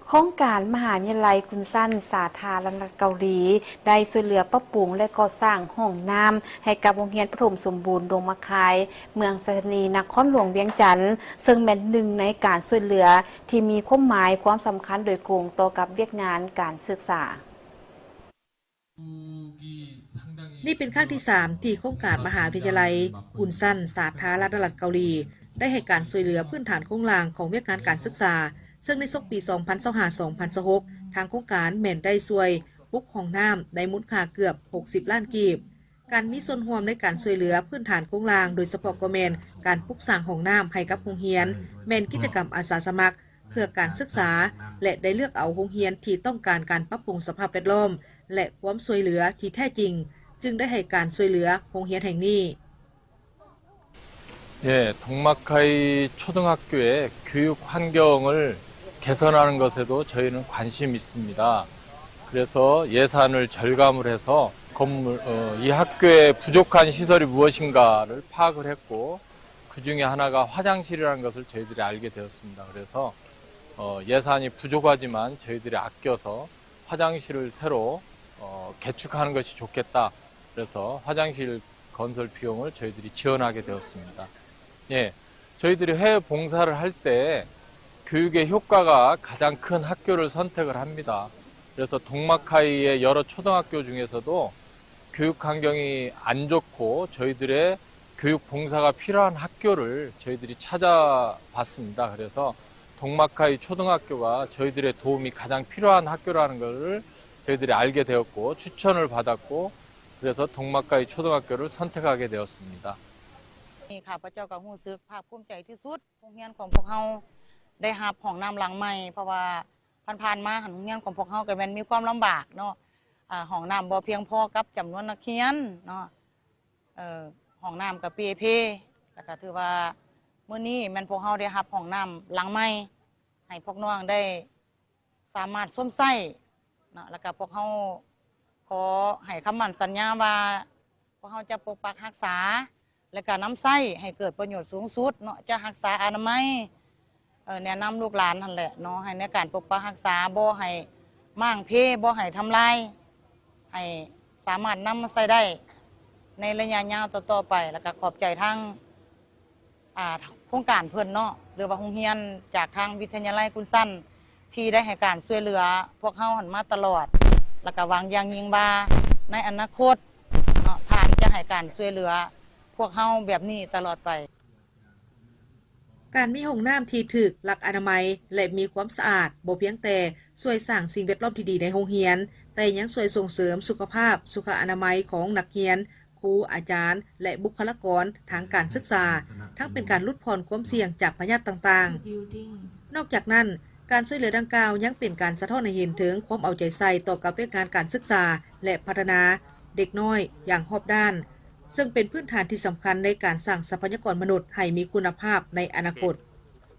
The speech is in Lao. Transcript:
ໂຄງການມະຫາວິທະຍາໄລກຸນຊັນ ສາທາລະນະລັດເກົາຫຼີ ໄດ້ຊ່ວຍເຫຼືອປັບປຸງ ແລະ ກໍ່ສ້າງຫ້ອງນ້ຳໃຫ້ກັບໂຮງຮຽນປະຖົມສົມບູນດົງໝາກຄາຍ ເມືອງໄຊທານີ ນະຄອນຫຼວງວຽງຈັນ, ເຊິ່ງແມ່ນໜຶ່ງໃນການຊ່ວຍເຫຼືອທີ່ມີຄວາມໝາຍຄວາມສຳຄັນໂດຍກົງຕໍ່ກັບວຽກງານການສຶກສາ. ນີ້ເປັນຄັ້ງທີສາມທີ່ໂຄງການມະຫາວິທະຍາໄລກຸນຊັນ ສາທາລະນະລັດເກົາຫຼີ ໄດ້ໃຫ້ການຊ່ວຍເຫຼືອພື້ນຖານໂຄງລ່າງຂອງວຽກງານການສຶກສາ, ເຊິ່ງໃນສົກປີສອງພັນຊາວຫ້າ ສອງພັນຊາວຫົກ ທາງໂຄງການແມ່ນໄດ້ຊ່ວຍປຸກຫ້ອງນ້ຳໃນມູນຄ່າເກືອບຫົກສິບລ້ານກີບ. ການມີສ່ວນຮ່ວມໃນການຊ່ວຍເຫຼືອພື້ນຖານໂຄງລ່າງ, ໂດຍສະເພາະກໍແມ່ນການປຸກສ້າງຫ້ອງນ້ຳໃຫ້ກັບໂຮງຮຽນ, ແມ່ນກິດຈະກຳອາສາສະໝັກ ເພື່ອການສຶກສາ ແລະ ໄດ້ເລືອກເອົາໂຮງຮຽນທີ່ຕ້ອງການການປັບປຸງສະພາບແວດລ້ອມ ແລະ ຄວາມຊ່ວຍເຫຼືອທີ່ແທ້ຈິງ, ຈຶ່ງໄດ້ໃຫ້ການຊ່ວຍເຫຼືອໂຮງຮຽນແຫ່ງນີ້. 예, 동막하이 초등학교의 교육 환경을 개선하는 것에도 저희는 관심이 있습니다. 그래서 예산을 절감을 해서 건물, 어, 이 학교에 부족한 시설이 무엇인가를 파악을 했고, 그 중에 하나가 화장실이라는 것을 저희들이 알게 되었습니다. 그래서 어, 예산이 부족하지만 저희들이 아껴서 화장실을 새로 어, 개축하는 것이 좋겠다. 그래서 화장실 건설 비용을 저희들이 지원하게 되었습니다. 예, 저희들이 해외 봉사를 할 때 교육의 효과가 가장 큰 학교를 선택을 합니다. 그래서 동막하이의 여러 초등학교 중에서도 교육 환경이 안 좋고 저희들의 교육 봉사가 필요한 학교를 저희들이 찾아봤습니다. 그래서 동막하이 초등학교가 저희들의 도움이 가장 필요한 학교라는 것을 저희들이 알게 되었고, 추천을 받았고, 그래서 동막하이 초등학교를 선택하게 되었습니다. ຂ້າພະເຈົ້າກໍຮູ້ສຶກພາກພູມໃຈທີ່ສຸດ ໂຮງຮຽນຂອງພວກເຮົາໄດ້ຮັບຫ້ອງນ້ຳຫຼັງໃໝ່ ເພາະວ່າຜ່ານໆມາຫັ້ນໂຮງຮຽນຂອງພວກເຮົາກໍແມ່ນມີຄວາມລຳບາກເນາະ ອາ ຫ້ອງນ້ຳບໍ່ພຽງພໍກັບຈຳນວນນັກຮຽນເນາະ ເອີ ຫ້ອງນ້ຳກໍເປ່ເພ ແລ້ວກໍຖືວ່າມື້ນີ້ແມ່ນພວກເຮົາໄດ້ຮັບຫ້ອງນ້ຳຫຼັງໃໝ່ ໃຫ້ພວກນ້ອງໄດ້ສາມາດຊົມໃຊ້ເນາະ ແລ້ວກໍພວກເຮົາຂໍໃຫ້ຄຳໝັ້ນສັນຍາວ່າ ພວກເຮົາຈະປົກປັກຮັກສາ ແລະກະນຳໃຊ້ໃຫ້ເກີດປະໂຫຍດສູງສຸດເນາະ ຈະຮັກສາອະນາໄມ ເອີ ແນະນຳລູກຫຼານຫັ້ນແຫຼະເນາະ ໃຫ້ໃນການປົກປັກຮັກສາ ບໍ່ໃຫ້ມ້າງເພ ບໍ່ໃຫ້ທຳລາຍ ໃຫ້ສາມາດນຳມາໃຊ້ໄດ້ໃນໄລຍະຍາວຕໍ່ໆໄປ ແລ້ວກະຂອບໃຈທາງ ອ່າ ໂຄງການເພິ່ນເນາະ ຫຼືວ່າໂຮງຮຽນຈາກທາງວິທະຍາໄລກຸນຊັນ ທີ່ໄດ້ໃຫ້ການຊ່ວຍເຫຼືອພວກເຮົາຫັ້ນມາຕະຫຼອດ ແລ້ວກະຫວັງຢ່າງຍິ່ງວ່າໃນອະນາຄົດເນາະ ທ່ານຈະໃຫ້ການຊ່ວຍເຫຼືອພວກເຮົາແບບນີ້ຕະຫຼອດໄປ. ການມີຫ້ອງນ້ຳທີ່ຖືກຫຼັກອະນາໄມ ແລະ ມີຄວາມສະອາດ ບໍ່ພຽງແຕ່ຊ່ວຍສ້າງສິ່ງແວດລ້ອມທີ່ດີໃນໂຮງຮຽນ, ແຕ່ຍັງຊ່ວຍສົ່ງເສີມສຸຂະພາບ, ສຸຂະອະນາໄມຂອງນັກຮຽນ, ຄູ, ອາຈານ ແລະ ບຸກຄະລາກອນທາງການສຶກສາ, ທັງເປັນການຫຼຸດຜ່ອນຄວາມສ່ຽງຈາກພະຍາດຕ່າງໆ. ນອກຈາກນັ້ນ, ການຊ່ວຍເຫຼືອດັ່ງກ່າວຍັງເປັນການສະທ້ອນໃຫ້ເຫັນເຖິງຄວາມເອົາໃຈໃສ່ຕໍ່ກັບວຽກງານການສຶກສາ ແລະ ພັດທະນາເດັກນ້ອຍຢ່າງຮອບດ້ານ, ເຊິ່ງເປັນພື້ນຖານທີ່ສຳຄັນໃນການສ້າງຊັບພະຍາກອນມະນຸດໃຫ້ມີຄຸນນະພາບໃນອະນາຄົດ.